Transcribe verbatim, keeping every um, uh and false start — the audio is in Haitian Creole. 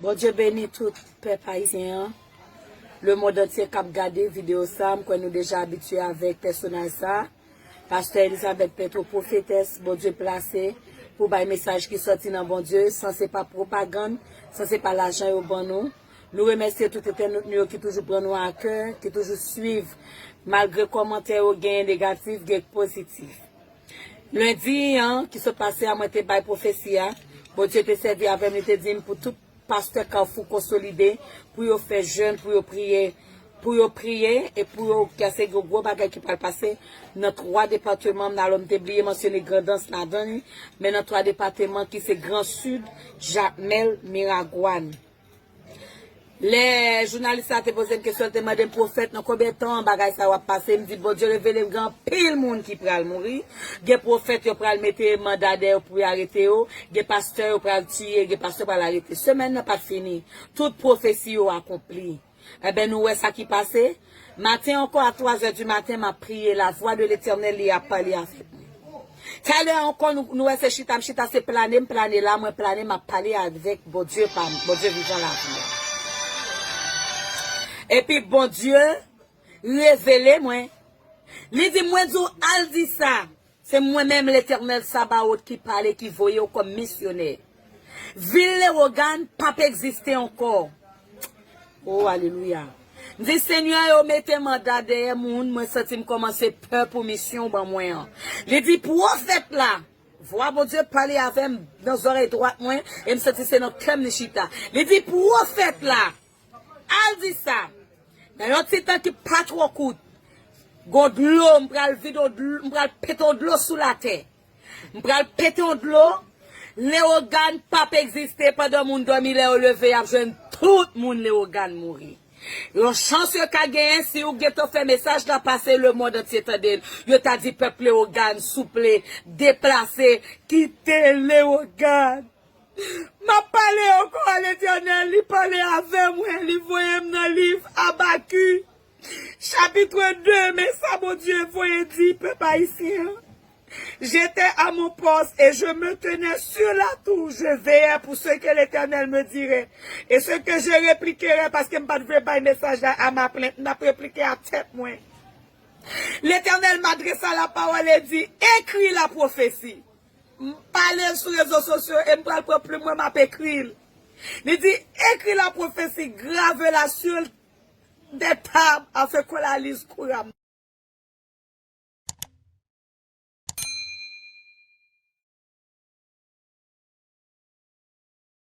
Bondye beni tout pèp ayisyen an. Lemonn antye k ap gade videyo sa, m kwè nou deja abitye avèk pèsonaj sa. Pastè Elizabeth Petro, pwofetès Bondye plase pou bay mesaj ki sòti nan Bondye, san se pa pwopagann, san se pa lajan yo ban nou. Nou remèsye tout entènot nou yo ki toujou pran nou a kè, ki toujou swiv, malgre kòmantè yo genyen negatif, gen pozitif. Lendi an ki sot pase a, mwen te bay pwofesi a. Bondye te sèvi avè m, li te di m pou tout pastè Kafou konsolide, pou yo fè jèn, pou yo priye, pou yo priye e pou yo kase gwo gwo bagay ki pral pase nan twa depatman m nan. Alò, m te bliye mansyone Grandans ladan li, men nan twa depatman ki se Gran Sid, Jakmèl, Miragwàn. Lè jounalis la te poze m kesyon, li te mande m, pwofèt, nan konbyen tan bagay sa yo ap pase? M di, Bondye revele m gen anpil moun ki pral mouri. Gen pwofèt yo pral mete manda dèyè yo pou yo arete yo. Gen pastè yo pral tiye, gen pastè yo pral arete. Semèn nan pa t fini. Tout pwofesi yo akonpli. Enben, nou wè sa ki pase. Maten ankò, a twa zè di maten, m ap priye. Lavwa de Letènèl, li ap pale avèk mwen. Talè ankò, nou, nou wè se chita m chita, se plane m plane la, mwen plane, m ap pale avèk Bondye pa m, Bondye vivan lavi a. Epi Bondye revele mwen. Li di, mwen di w, al di sa. Se mwen menm, Letènèl Sabaot, ki pale, ki voye w kòm misyonè. Vil Lewogàn p ap egziste ankò. O, alelouya. M di, Senyè, yo mete manda dèyè moun, mwen santi m kòmanse pè pou misyon w ban mwen an. Li di, pwofèt la, vwa Bondye pale avè m nan zòrèy dwat mwen, e m santi se nan kè m li chita. Li di, pwofèt la, al di sa, nan yon ti tan ki pa twò kout, gon dlo, m pral vide yon dlo, m pral pete yon dlo sou latè. M pral pete yon dlo. Lewogàn p ap egziste pandan moun dòmi, lè yo leve, y ap jwenn tout moun Lewogàn mouri. Yon chans yo ka genyen, si ou gentan fè mesaj la pase, lemonn antye tande l. Yo ta di pèp Lewogàn, souple, deplase, kite Lewogàn. M ap pale ankò a Letènèl, li pale avè mwen, li voye m nan liv Abakik, chapit de, men sa Bondye voye di pèp ayisyen an. J'étais à mon poste et je me tenais sur la tour, je veillais pour ce que l'Éternel me dirait et ce que je répliquerais, paske m pa t vle bay mesaj la a ma plainte, m t ap replike a tèt mwen. L'Éternel m'adressa la parole et dit, écris la prophétie. M pale l sou rezo sosyo e m pral pran plim mwen, m ap ekri l. Li di, écris la prophétie, grave-la sur des tables afin qu'on la lise couramment.